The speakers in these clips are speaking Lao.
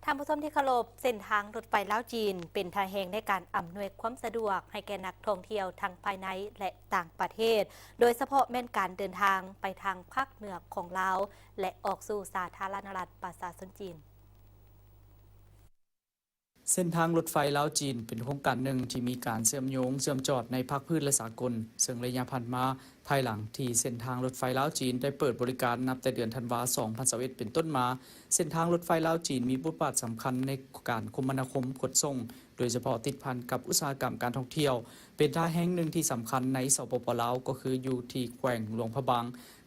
ທ່ານຜູ້ຊົມທີ່ເຄົາລົບ, ເສັ້ນທາງລົດໄຟລາວ-ຈີນ ເປັນທ່າແຮງໃນການອຳນວຍຄວາມສະດວກໃຫ້ແກ່ນັກທ່ອງທ່ຽວທັງພາຍໃນ ແລະ ຕ່າງປະເທດ, ໂດຍສະເພາະແມ່ນການເດີນທາງໄປທາງພາກເໜືອຂອງລາວ ແລະ ອອກສູ່ສາທາລະນະລັດປະຊາຊົນຈີນ. ເສັ້ນທາງລົດໄຟລາວ-ຈີນ ເປັນໂຄງການໜຶ່ງທີ່ມີການເຊື່ອມໂຍງເຊື່ອມຈອດໃນພາກພື້ນ ແລະ ສາກົນ, ເຊິ່ງໄລຍະຜ່ານມາ ພາຍຫຼັງທີ່ເສັ້ນທາງລົດໄຟລາວ-ຈີນໄດ້ເປີດບໍລິການນັບແຕ່ເດືອນທັນວາ ສອງພັນຊາວເອັດ ເປັນຕົ້ນມາ, ເສັ້ນທາງລົດໄຟລາວ-ຈີນມີບົດບາດສຳຄັນໃນການຄົມມະນາຄົມຂົນສົ່ງ, ໂດຍສະເພາະຕິດພັນກັບອຸດສາຫະກຳການທ່ອງທ່ຽວ, ເປັນທ່າແຮງໜຶ່ງທີ່ສຳຄັນໃນ ສປປ ລາວ ກໍຄືຢູ່ທີ່ແຂວງຫຼວງພະບາງ,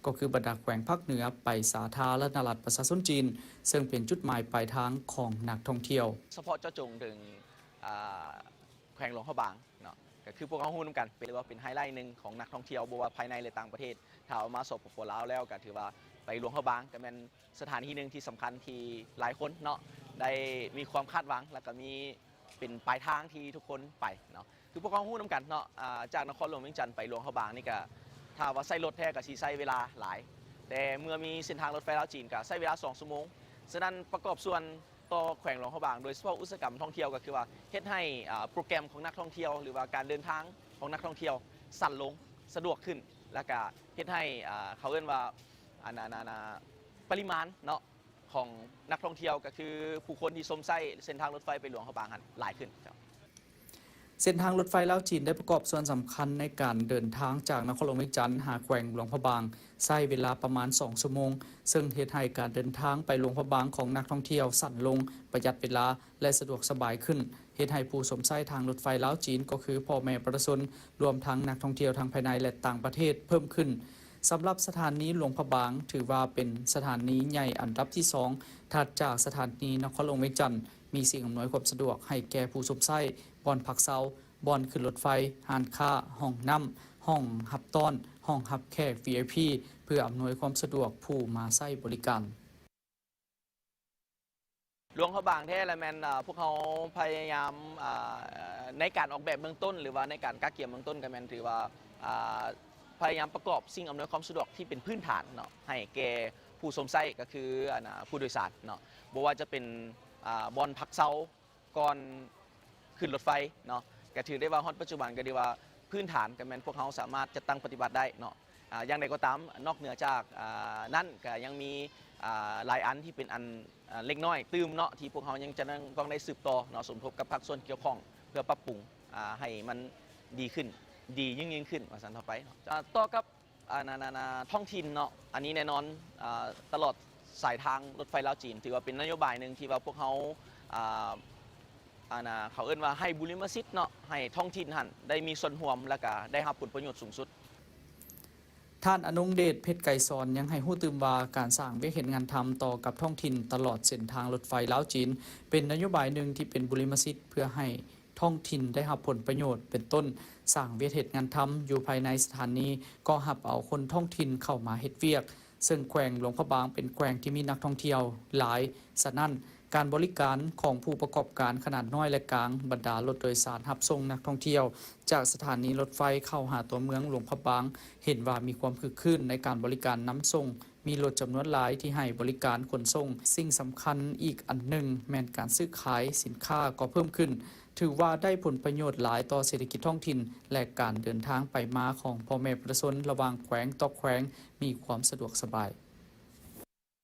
ກໍຄືບັນດາແຂວງພາກເໜືອໄປສາທາລະນະລັດປະຊາຊົນຈີນ, ເຊິ່ງເປັນຈຸດໝາຍປາຍທາງຂອງນັກທ່ອງທ່ຽວ. ສະເພາະເຈາະຈົງເຖິງ ອາ ແຂວງຫຼວງພະບາງເນາະ, ກໍຄືພວກເຮົາຮູ້ນຳກັນ ເປັນ ຫຼືວ່າເປັນໄຮໄລໜຶ່ງຂອງນັກທ່ອງທ່ຽວ ບໍ່ວ່າພາຍໃນ ແລະ ຕ່າງປະເທດ. ຖ້າເອົາມາ ສປປ ລາວ ແລ້ວ ກໍຖືວ່າໄປຫຼວງພະບາງ ກໍແມ່ນສະຖານທີ່ໜຶ່ງທີ່ສຳຄັນ ທີ່ຫຼາຍຄົນເນາະ ໄດ້ມີຄວາມຄາດຫວັງ ແລ້ວກໍມີ ເປັນປາຍທາງທີ່ທຸກຄົນໄປເນາະ. ຄືພວກເຮົາຮູ້ນຳກັນເນາະ ອາ ຈາກນະຄອນຫຼວງວຽງຈັນໄປຫຼວງພະບາງນີ້ ກໍຖ້າວ່າໃຊ້ລົດແທ້ ກໍຊິໃຊ້ເວລາຫຼາຍ, ແຕ່ເມື່ອມີເສັ້ນທາງລົດໄຟລາວ-ຈີນ ກໍໃຊ້ເວລາສອງຊົ່ວໂມງ. ສະນັ້ນ ປະກອບສ່ວນ ຕໍ່ແຂວງຫຼວງພະບາງ ໂດຍສະເພາະອຸດສາຫະກຳທ່ອງທ່ຽວ ກໍຄືວ່າເຮັດໃຫ້ ອາ ໂປຣແກຣມຂອງນັກທ່ອງທ່ຽວ ຫຼືວ່າການເດີນທາງຂອງນັກທ່ອງທ່ຽວສັ້ນລົງ, ສະດວກຂຶ້ນ, ແລ້ວກະເຮັດໃຫ້ ອາ ເຂົາເອີ້ນວ່າ ອັນ ອັນ ອັນ ອາ ປະລິມານເນາະ ຂອງນັກທ່ອງທ່ຽວ ກໍຄືຜູ້ຄົນທີ່ຊົມໃຊ້ເສັ້ນທາງລົດໄຟໄປຫຼວງພະບາງຫັ້ນຫຼາຍຂຶ້ນ. ເສັ້ນທາງລົດໄຟລາວ-ຈີນ ໄດ້ປະກອບສ່ວນສຳຄັນໃນການເດີນທາງຈາກນະຄອນຫຼວງວຽງຈັນຫາແຂວງຫຼວງພະບາງ ໃຊ້ເວລາປະມານສອງຊົ່ວໂມງ, ເຊິ່ງເຮັດໃຫ້ການເດີນທາງໄປຫຼວງພະບາງຂອງນັກທ່ອງທ່ຽວສັ້ນລົງ, ປະຢັດເວລາ ແລະ ສະດວກສະບາຍຂຶ້ນ, ເຮັດໃຫ້ຜູ້ຊົມໃຊ້ທາງລົດໄຟລາວ-ຈີນ ກໍຄືພໍ່ແມ່ປະຊາຊົນ, ລວມທັງນັກທ່ອງທ່ຽວທັງພາຍໃນ ແລະ ຕ່າງປະເທດເພີ່ມຂຶ້ນ. ສຳລັບສະຖານີຫຼວງພະບາງ ຖືວ່າເປັນສະຖານີໃຫຍ່ອັນດັບທີສອງ ຖັດຈາກສະຖານີນະຄອນຫຼວງວຽງຈັນ, ມີສິ່ງອຳນວຍຄວາມສະດວກໃຫ້ແກ່ຜູ້ຊົມໃຊ້, ບ່ອນພັກເຊົາ, ບ່ອນຂຶ້ນລົດໄຟ, ຮ້ານຄ້າ, ຫ້ອງນ້ຳ, ຫ້ອງຮັບຕ້ອນ, ຫ້ອງຮັບແຂກ ວີໄອພີ ເພື່ອອຳນວຍຄວາມສະດວກຜູ້ມາໃຊ້ບໍລິການ. ຫຼວງພະບາງແທ້ລະແມ່ນ ອາ ພວກເຮົາພະຍາຍາມ ອາ ໃນການອອກແບບເບື້ອງຕົ້ນ ຫຼືວ່າໃນການກະກຽມເບື້ອງຕົ້ນ ກໍແມ່ນຖືວ່າ ອາ ພະຍາຍາມປະກອບສິ່ງອຳນວຍຄວາມສະດວກທີ່ເປັນພື້ນຖານເນາະ ໃຫ້ແກ່ຜູ້ຊົມໃຊ້ ກໍຄື ອັນ ອາ ຜູ້ໂດຍສານເນາະ, ບໍ່ວ່າຈະເປັນ ອາ ບ່ອນພັກເຊົາ ກ່ອນຂຶ້ນລົດໄຟເນາະ, ກະຖືໄດ້ວ່າຮອດປັດຈຸບັນກະຖືວ່າພື້ນຖານກະແມ່ນພວກເຮົາສາມາດຈັດຕັ້ງປະຕິບັດໄດ້ເນາະ. ອາ ຢ່າງໃດກໍຕາມ ນອກເໜືອຈາກ ອາ ນັ້ນກະຍັງມີ ອາ ຫຼາຍອັນທີ່ເປັນອັນ ອາ ເລັກນ້ອຍຕື່ມເນາະ ທີ່ພວກເຮົາຍັງຈະຕ້ອງໄດ້ສືບຕໍ່ເນາະ, ສົມທົບກັບພາກສ່ວນກ່ຽວຂ້ອງ ເພື່ອປັບປຸງ ອາ ໃຫ້ມັນດີຂຶ້ນ ດີຍິ່ງໆຂຶ້ນວ່າຊັ້ນເຖາະໄປເນາະ. ອາ ຕໍ່ກັບ ອັນ ອັນ ອັນ ອາ ທ້ອງຖິ່ນເນາະ, ອັນນີ້ແນ່ນອນ ອາ ຕະຫຼອດສາຍທາງລົດໄຟລາວ-ຈີນ ຖືວ່າເປັນນະໂຍບາຍໜຶ່ງທີ່ວ່າພວກເຮົາ ອາ ອັນ ອາ ເຂົາເອີ້ນວ່າໃຫ້ບຸລິມະສິດເນາະ ໃຫ້ທ້ອງຖິ່ນຫັ້ນໄດ້ມີສ່ວນຮ່ວມ ແລ້ວກະໄດ້ຮັບຜົນປະໂຫຍດສູງສຸດ. ທ່ານ ອະນົງເດດ ເພັດໄກສອນ ຍັງໃຫ້ຮູ້ຕື່ມວ່າ ການສ້າງວຽກເຮັດງານທຳຕໍ່ກັບທ້ອງຖິ່ນຕະຫຼອດເສັ້ນທາງລົດໄຟລາວ-ຈີນ ເປັນນະໂຍບາຍໜຶ່ງທີ່ເປັນບຸລິມະສິດ ເພື່ອໃຫ້ ທ້ອງຖິ່ນໄດ້ຮັບຜົນປະໂຫຍດ ເປັນຕົ້ນ ສ້າງວຽກເຮັດງານທຳຢູ່ພາຍໃນສະຖານີ ກໍຮັບເອົາຄົນທ້ອງຖິ່ນເຂົ້າມາເຮັດວຽກ, ເຊິ່ງແຂວງຫຼວງພະບາງເປັນແຂວງທີ່ມີນັກທ່ອງທ່ຽວຫຼາຍ, ສະນັ້ນ ການບໍລິການຂອງຜູ້ປະກອບການຂະໜາດນ້ອຍ ແລະ ກາງ, ບັນດາລົດໂດຍສານຮັບສົ່ງນັກທ່ອງທ່ຽວຈາກສະຖານີລົດໄຟເຂົ້າຫາຕົວເມືອງຫຼວງພະບາງ ເຫັນວ່າມີຄວາມຄຶກຄື້ນໃນການບໍລິການນຳສົ່ງ ມີລົດຈຳນວນຫຼາຍທີ່ໃຫ້ບໍລິການຂົນສົ່ງ. ສິ່ງສຳຄັນອີກອັນໜຶ່ງແມ່ນການຊື້ຂາຍສິນຄ້າກໍເພີ່ມຂຶ້ນ, ຖືວ່າໄດ້ຜົນປະໂຫຍດຫຼາຍຕໍ່ເສດຖະກິດທ້ອງຖິ່ນ ແລະ ການເດີນທາງໄປມາຂອງພໍ່ແມ່ປະຊາຊົນລະຫວ່າງແຂວງຕໍ່ແຂວງມີຄວາມສະດວກສະບາຍ.